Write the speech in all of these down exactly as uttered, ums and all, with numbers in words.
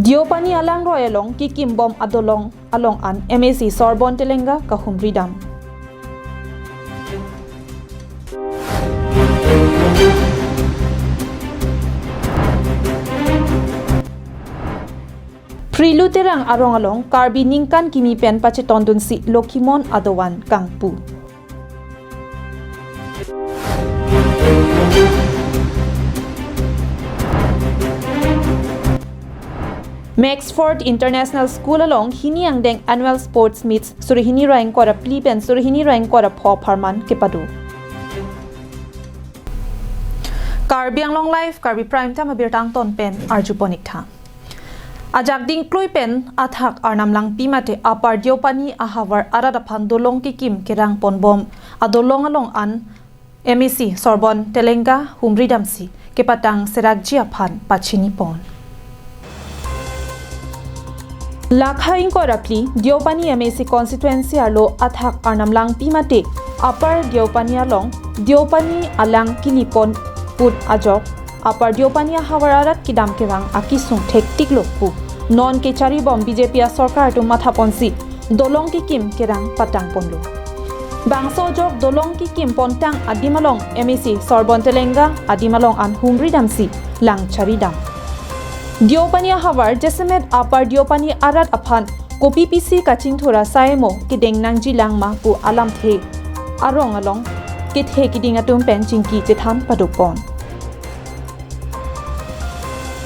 Deopani alangroi along kekimbom adolong along an M A C Sorbon Telenga kahumri dam. Prilu Terang arong along Karbi ningkan kimi pen pachetondunsi Lokhimon adovan kangpu. Maxford International School along hini angdeng Annual Sports Meets suri hini ra ingkoi ra phli pen suri hini ra ingkoi ra pho apharman kepado. Karbi Anglong Live, Karbi Prime Time abirta angton pen arjupon ik tha. Ajak dingklui pen athak Arnam Langpi mate Upper Deopani ahavar arat aphan dolong kekim kerang ponbom adolong along an M A C Sorbon Telenga humri damsi kepatang serakji aphan pachini pon. Lakha ingkoi ra phli Deopani M A C constituency arlo athak Arnam Langpi mate Upper Deopani along Deopani alang kili pon put ajok Upper Deopani ahavar arat kedam kerang akesung thektik lo pu non kecharibom B J P asorkar atum mathaponsi dolong kekim kerang patang ponlo. Bangso ajok dolong kekim pontang adim along M A C Sorbon Telenga adim along an humri damsi lang chari dam. Deopani ahavar jasemet Upper Deopani arat aphan kopi pisi kachingthur asai mo kedeng nangji lang ma pu alamthe arong along kethe kiding atum pen chingki chethan padopon.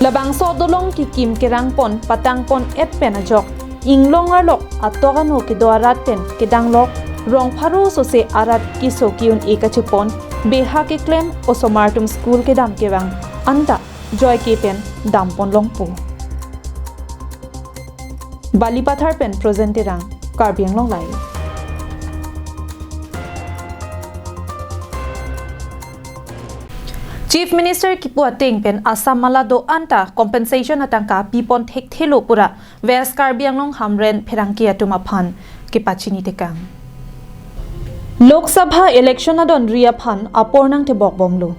Labangso dolong kekim kerang pon patang pon et pen ajok inglong arlok atok ano kedo arat pen kedanglok rong pharo sose arat keso ke-un-e kachepon beha keklem osomar atum school kedam kevang anta joike pen dam pon longpo. Balipathar pen Projen Terang, Karbi Anglong Live. Chief Minister kipu ateng pen Assam mala do-an ta compensation atangka pipon thekthelo pura West Karbi Anglong Hamren pherangke atum aphan kepachini tekang. Lok Sabha election adon ri aphan apor nangtebok bomlo.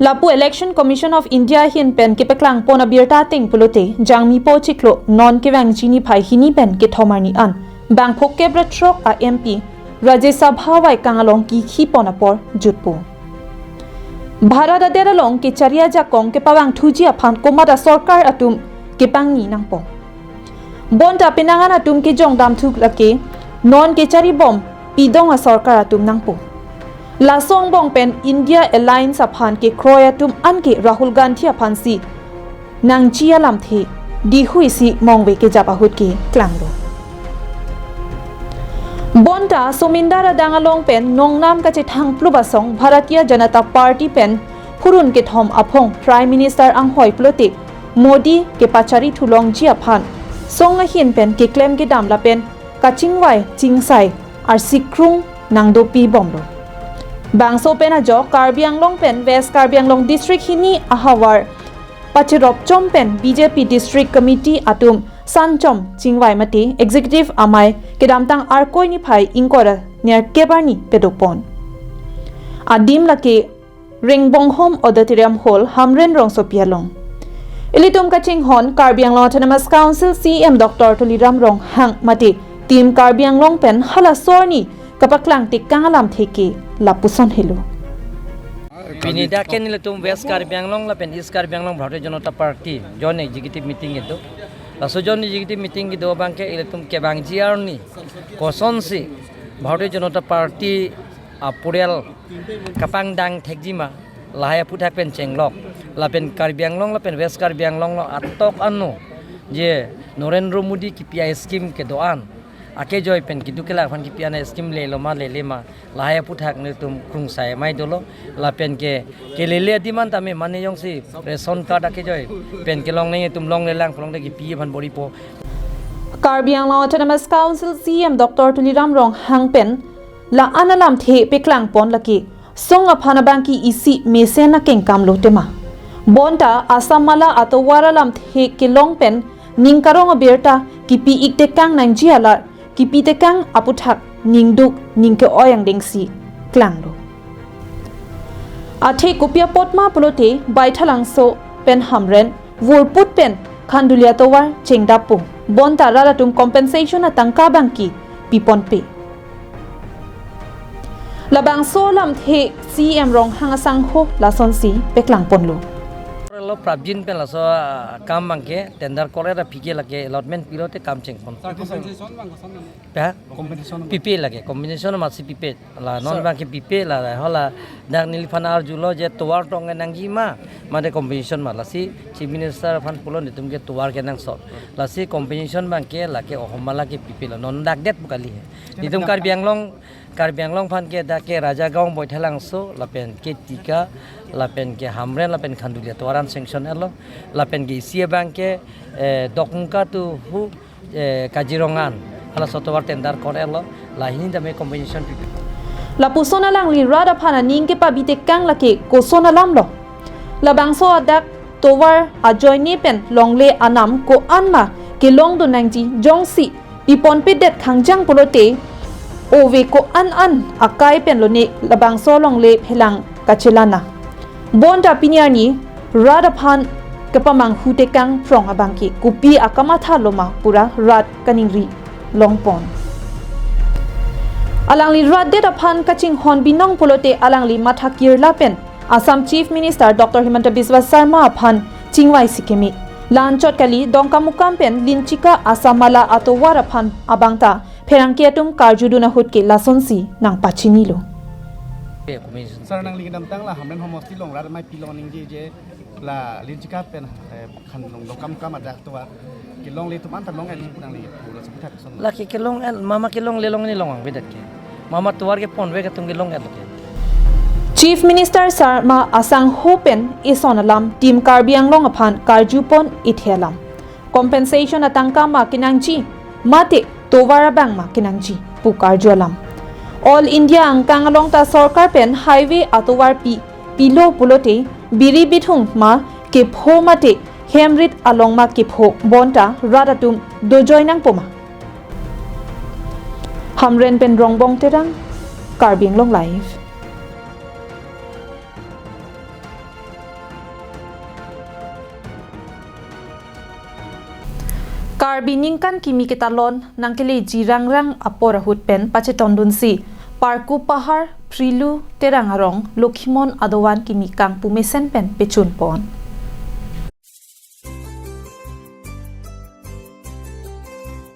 Lapu Election Commission of India ahin pen kepeklang pon abirta ateng pulote Jangmipo chiklo non kevangji niphai hini pen kethom arni an bang phokep ra throk a M P Rajya Sabha vaikang along kikhi pon apor jutpo. Bharat adet along kechari ajakong kepavang thuji aphan komat asorkar atum kepangni nangpo. Bonta penang an atum kejong damthu lake non kecharibom pidong asorkar atum nangpo. Laso angbong pen India Alliance aphan kekroi atum anke Rahul Gandhi aphansi nangji alamthe dihui si mongve kejap ahut keklanglo. Bonta somindar adang along pen nongnam kachethang plubasong Bharatiya Janata Party pen phurun kethom aphong Prime Minister anghoi pulote Modi kepachari thulongji aphan song ahin pen keklem kedam lapen kachingvai chingsai arsikrung nangdopi bomlo. Bangso pen ajok Karbi Anglong pen West Karbi Anglong District hini ahavar pacherop chom pen B J P District Committee atum sanchom chingvai mate Executive amei kedamtang Arkoi niphai ingkoi ra nerkep arni pedopon. Adim lake Ringbonghom Auditorium Hall, Hamren rongsopi along. Ilitum kachinghon Karbi Anglong Autonomous Council C E M Doctor Tuliram Ronghang mate Team Karbi Anglong pen halaso arni kapaklang tekang alamthe ke lapuson helo. Pini dak ke nelitum West Karbi Anglong lapen East Karbi Anglong Bharatiya Janata Party Joint Executive Meeting kedo. Laso Joint Executive Meeting kedo abang ke ilitum kevangji arni kosonsi Bharatiya Janata Party apurial kapangdang thekji ma, lahai aphuthak pen chenglok. Lapen Karbi Anglong lapen West Karbi Anglong lo atok ano je Narendra Modi kipi a-scheme kedo-an akejoi pen keduk kelak aphan kipi an a-scheme lelo ma lele ma, lahai aphuthak nelitum krungsai amei dolo. Lapen ke kelele adim an tame mane jongsi ration card akejoi pen kelong nangji atum longlelang pulote kipi aphan boripo. Karbi Anglong Autonomous Council C E M Doctor Tuliram Ronghang pen la-an alamthe peklang pon lake song aphan abang ke isi mesen akengkam lo tema. Bonta Assam mala atovar alamthe kelong pen ning karong abirta kipi ik tekang nangji alar kipi tekang aphuthak ningduk ning ke-oi angdengsi klanglo. Athe kopi apot ma pulote Baithalangso pen Hamren, Vurput pen Khandulia tovar chengdappo. Bonta rat atum compensation atangka abangke piponpe. Labangso alamthe C E M Ronghang asangho lasonsi paklangponlo. Lo prapjin pen laso, ah, kam abangke tender kor-et aphi ke lake allotment pilote kam chengpon. Compensation bang koson mane? Ha? Compensation bang. Pipe lake, compensation masi pipe. La non Sir. Abangke pipe la, la hola dak neliphan arjulo je tovar tong nangji ma, mate compensation ma, lasi Chief Minister aphan pulo netum ke tovar kenangsot. Lasi compensation abangke lake ohom ma lake pipe lo, non dak det pu kali he. Netum Karbi Anglong, Karbi Anglong aphan ke dak ke Raja Gaon Boithalangso, lapen ke Tika, lapen ke Hamren, lapen Khandulia tovar an sanction etlo, lapen ke isi abangke, eh, Dokmoka to hu, eh, Kaziranga an, halaso tovar tender kor-etlo, lahini tame compensation pipe. Lapuson alangli rat aphan aning kepabi tekang lake koson alamlo. Labangso adak tovar ajoine pen longle anam ko-an ma kelongdun nangji, jongsi piponpedet khangjang pulote ove ko-an an akai pen lone labangso longle phelang kachelang nang. Bonta pini arni rat aphan kepamanghu tekang phrong abangke kopi akamatha loma pura rat kaningri longpon. Alangli rat det aphan kachinghon binong pulote alangli matha kirla pen Assam Chief Minister Doctor Himanta Biswa Sarma aphan chingvai si keme. La-anchot kali Dongkamukam pen Linchika Asamala atovar aphan abangta pherangke atum karjudun ahut ke lasonsi nangpachinilo. Sir, nangli kedamtang la Hamren homosti along rat amei pilong nangji je la Linchika pen, eh, Khandong Dongkamukam adak tovar kelongle atum anta long-etji pu nangli pu laso aphuthak koson? Lake kelong-et, mama kelongle longle long abang bedak ke. Mama tovar keponvek atum kelong-et lake. Chief Minister Sarma asangho pen eson alam Team Karbi Anglong aphan karjupon ethe alam. Compensation atangka ma kenangji, mate tovar abang ma kenangji pu karju alam. All India angkang along ta sorkar pen highway atovar pi, pilo pulote biri bithung ma kepho mate hem rit along ma kepho, bonta rat atum dojoi nangpo ma. Hamren pen Rongbong Terang, Karbi Anglong Live. Karbi ningkan kimi ketalon nangkeleji rangrang apor ahut pen pachetongdunsi Parku Pahar, Prilu Terang arong Lokhimon adovan kimi kangpu mesen pen pechunpon.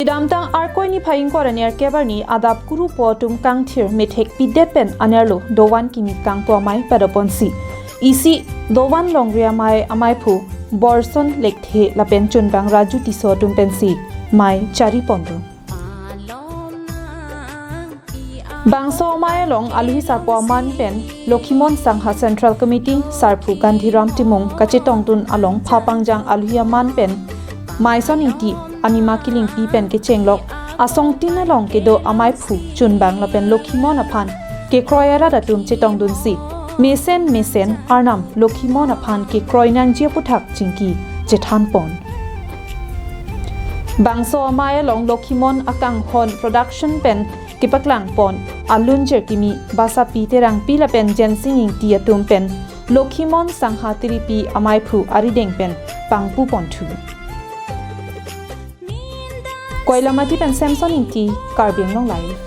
Kedamtang Arkoi niphai ingkoi ra nerkep arni adap kurupo atum kangthir methek pidet pen anerlo dovan kimi kangpu amei padoponsi isi dovan longri amei, ameiphu Borson Lekthe lapen chunbang Raju Tisso atum pensi mei chariponlo. Bangso amei along aluhi sarpo aman pen Lokhimon Sangha Central Committee sarpo Gandhiram Timung kachetongdun along phapangjang aluhi aman pen Maison Ingti Anima Killingpi pen kechenglok asongtin along kedo ameiphu chunbang lapen Lokhimon aphan kekroi arat atum chetongdunsi mesen mesen arnam Lokhimon aphan kekroi nangji aphuthak chingki chethanpon. Bangso amei along Lokhimon akanghon production pen kepaklangpon alunjir kimi Basapi Terangpi lapen Jensing Ingti atum pen Lokhimon Sangha Tiripi ameiphu arideng pen pangpuponthu. Koilamati pen Samson Ingti, Karbi Anglong Live.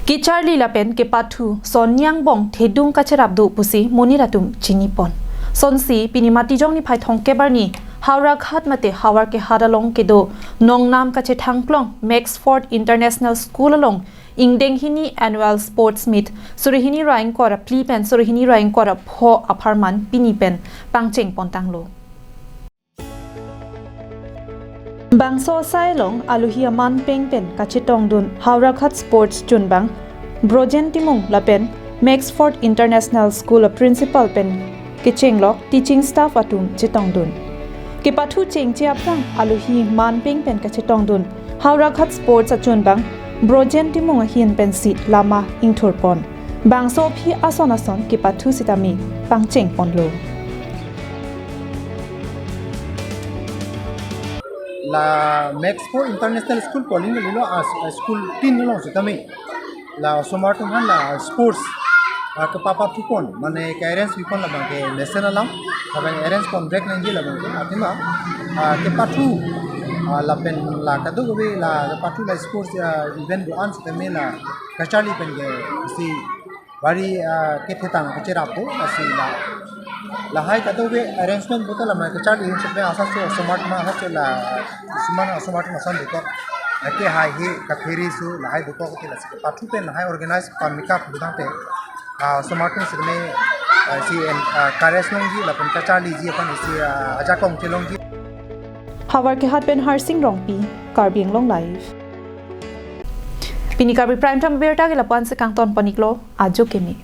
Kecharli lapen kepathu son niangbong thedung kacherap do pusi monit atum chinipon. Sonsi pini Matijong niphai thomkep arni Howraghat mate Howraghat along kedo nongnam kachethangklong Maxford International School along ingdeng hini Annual Sports Meet suri hini ra ingkoi ra phli pen suri hini ra ingkoi ra pho apharman pini pen pangchengpontanglo. Bangso asai along aluhi aman peng pen kachetongdun Howraghat Sports chunbang Brojen Timung lapen Maxford International School a principal pen kechenglok teaching staff atum chetongdun. Kepathu chengche aphrang aluhi man peng pen kachetongdun Howraghat Sports achunbang Brojen Timung ahin pensi lama ingthurpon. Bangso aphi ason ason kepathu sitame pangchengponlo. La Maxford International School pu aling kalilo, a, a school tin along sitame. La osomar atum aphan la sports Ah, kepapathu pon, mane ke-arrange pi pon labang ke mesen alam, labang arrange pon break nangji labang ke athema, ah, kepathu, ah, lapen la kadokave la kepathu la sports, ah, event do-an sitame la kacharli pen ke si bari, ah, kethetang kacherap do, lasi la lahai kadokave arrangement puta lama kacharli hin sitame asap so osomar ma asap so la suman osomar ma ason dokok, lake hai he katheri so lahai dokok ke lasi kepathu pen lahai organize pamikap dutang pe, ah, osomar pen sitame, ah, si en, ah, encourage longji lapen kacharliji aphan si, ah, ajakong chelongji. Havar Kehat pen Harsing Rongpi, Karbi Anglong Live. Pini Karbi Prime Time abirta ke lapu-an si kangton pon-iklo, ajo keme.